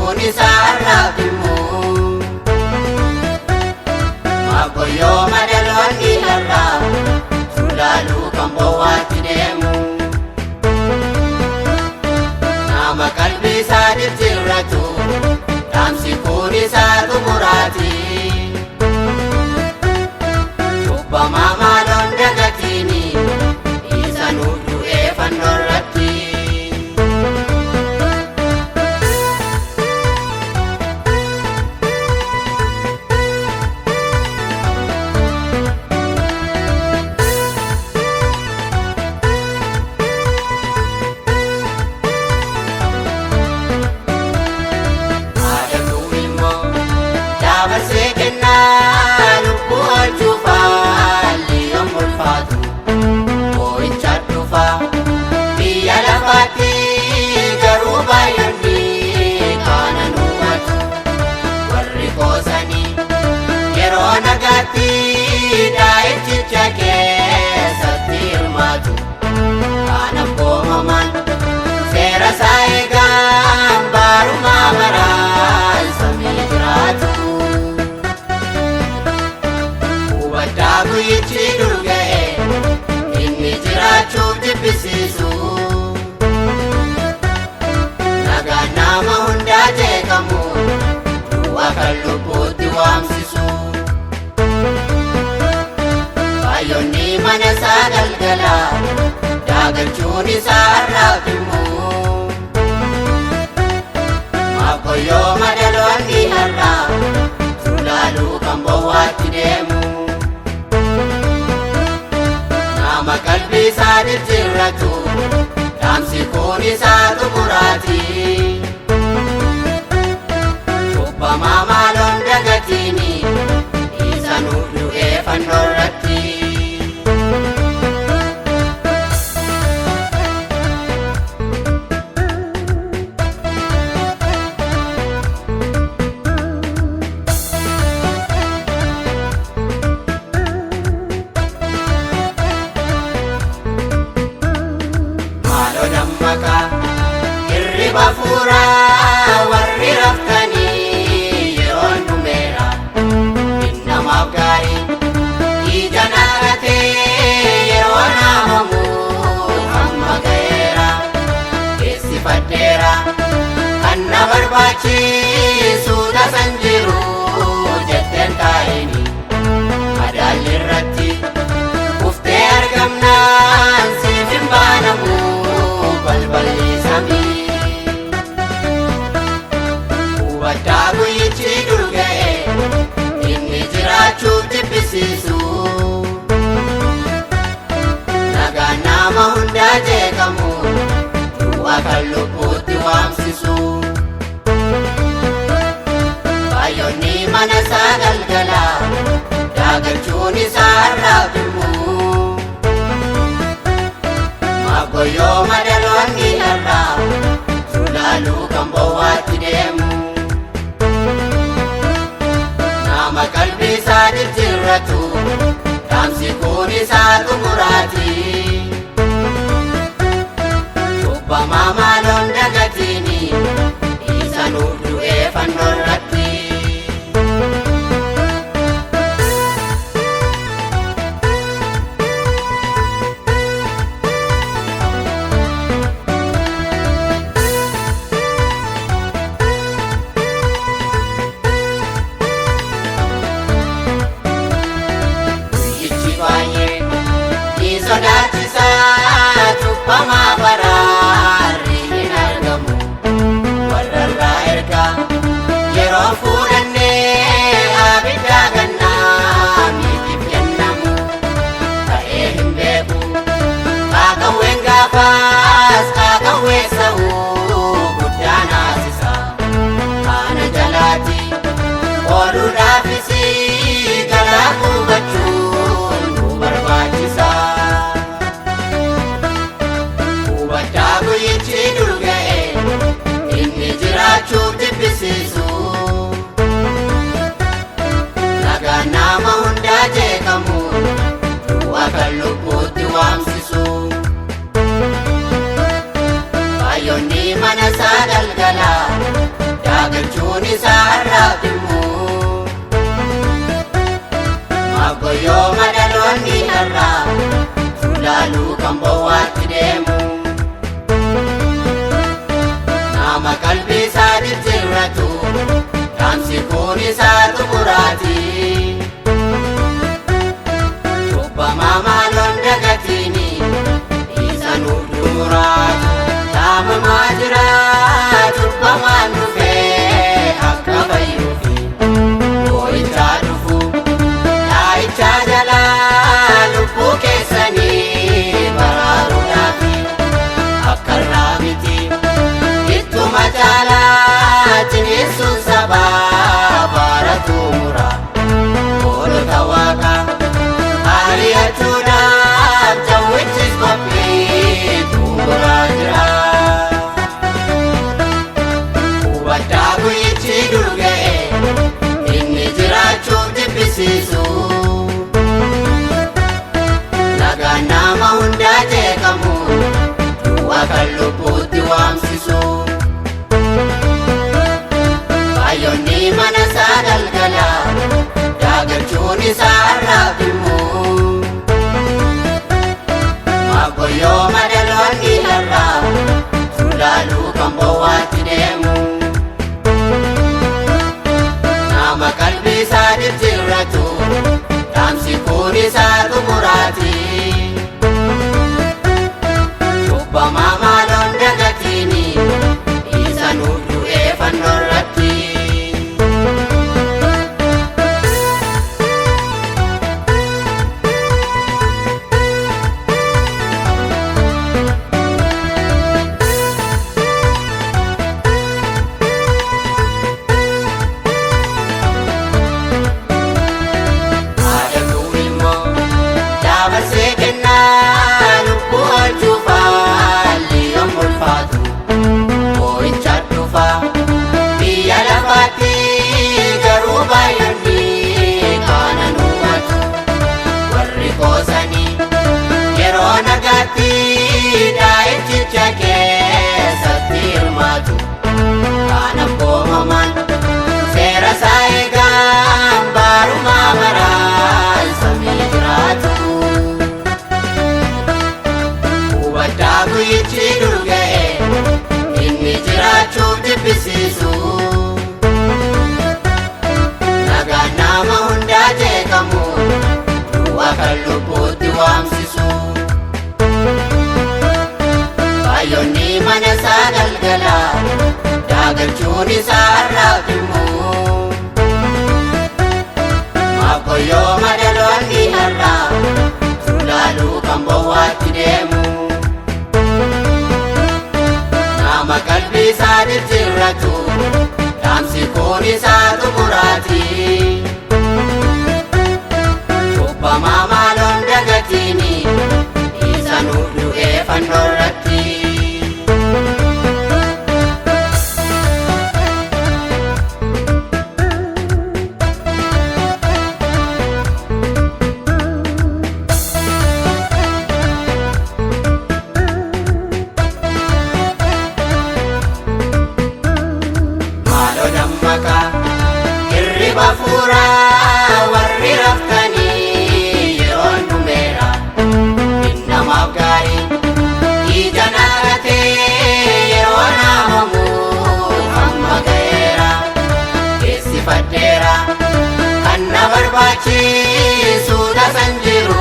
kun isaa har'aaf dhimmu. Maaf goyyoo madaloonni har'aa sulaaluu kan bowwaatti deemu. Nama qalbii isaa jijjiirratu dhaamsi kun isaa xumuraati. Cubbamaa maaloon dagatiini isa nuuf du'ee fannoo irratti. Haadhatuu immoo dabarsee kennaa lubbuu oolchuuf haalli yommuu ulfaatu boo'icha dhufa biyya lafaatti garuu baay'oonni kana nu hubatu warri qoosanii yeroo nagaatti daa'ichicha keessatti hirmaatu kanaaf koomaman seera isaa eegaan barumaa baraan samii jiraatu. Hubaddaa guyyichi dur ga'e inni jiraachuuf jibbisiisu. Nagaan nama hundaa jeeqamu du'a kan lubbuutti waamsisu. Baay'oonni mana isaa galgala daagachuun isaa har'aaf dhimmu. Maaf goyyoo madaloonni har'aa sulaaluu kan bowwaatti deemu. Nama qalbii isaa jijjiirratu dhaamsi kun isaa xumuraati. Cubbamaa maaloon dagatiini isa nuuf du'ee fannoo irratti. Maaloo dammaqaa hirriba fuuraa warri raftanii yeroon dhumeera. Innamaaf gaarii ija naqatee yeroo naamamu hamma ga'eera. Geessifadheera kan na barbaachisu tasan jiru jetteen taa'ini. Madaalli irratti kuftee argamnaan siif hin baanamu balballi samii. Hubaddaa guyyichi dur ga'e inni jiraachuuf jibbisiisu. Nagaan nama hundaa jeeqamu du'a kan lubbuutti waamsisu. Baay'oonni mana isaa galgala daagachuun isaa har'aaf dhimmu. Maaf goyyoo madaloonni har'aa sulaaluu kan bowwaatti deemu. Nama qalbii isaa jijjiirratu dhaamsi kun isaa xumuraati. Cubbamaa maaloon dagatiini isa nuuf du'ee fannoo irratti. Guyyichi baay'ee ni sodaachisa. kan bowwaatti deemu. Nama qalbii isaa jijjiirratu dhaamsi kun isaa xumuraati. Cubbamaa maaloon dagatiini isa nuuf xumuraatu. Dhaamamaa jira cubbamaan dhufee akka fayyuufi boo'ichaa dhufu. Dhaa'ichaa jalaa lubbuu keessanii baraaruudhaafi akka irraa miti. Ittuma caalaa ciniinsuun sabaa baaratu mura. Hoolota waaqaa ari'achuudhaaf jawwichis qophii xumuraa jira. Hubaddaa guyyichi dur ga'e inni jiraachuuf jibbisiisu. Nagaan nama hundaa jeeqamu du'a kan lubbuutti waamsisu. Baay'oonni mana isaa galgala daagachuun isaa har'aaf himu. Maaf madaloonni har'aa sulaaluu kan bowwaatti deemu. Nama qalbii isaa jijjiirratu dhaamsi kun isaa xumuraati. Cubbamaa maaloon dagatiini isa nuuf du'ee fannoo irratti. Haadha ilmoo dabarsee kennaa lubbuu oolchuuf haalli yoom ulfaatu boo'icha dhufa. Biyya lafaatti garuu baay'oonni kana nu hubatu. Warri qoosanii yeroo nagaatti daa'ichicha keessatti hirmaatu. Kana boomaman seera isaa eegaan baarumaa baraan samii jiraatu. Hubaddaa guyyichi dur ga'e inni jiraachuuf jibbisiisu. Nagaan nama hundaa jeeqamu du'a kan lubbuutti waamsisu. Baay'oonni mana isaa galgala daagachuun isaa har'aaf himu. Maaf madaloonni har'aa sulaaluu kan bowwaatti deemu. Nama qalbii isaa jijjiirratu dhaamsi kun isaa xumuraati. Cubbamaa maaloon dagatiini isa nuuf du'ee fannoo irratti. Maaloo dammaqaa hirriba fuuraa warri raftanii yeroon dhumeera. Innamaaf gaarii ija naagatee yeroo naamamu hamma ga'eera. Geessifadheera kan na barbaachisu tasan jiru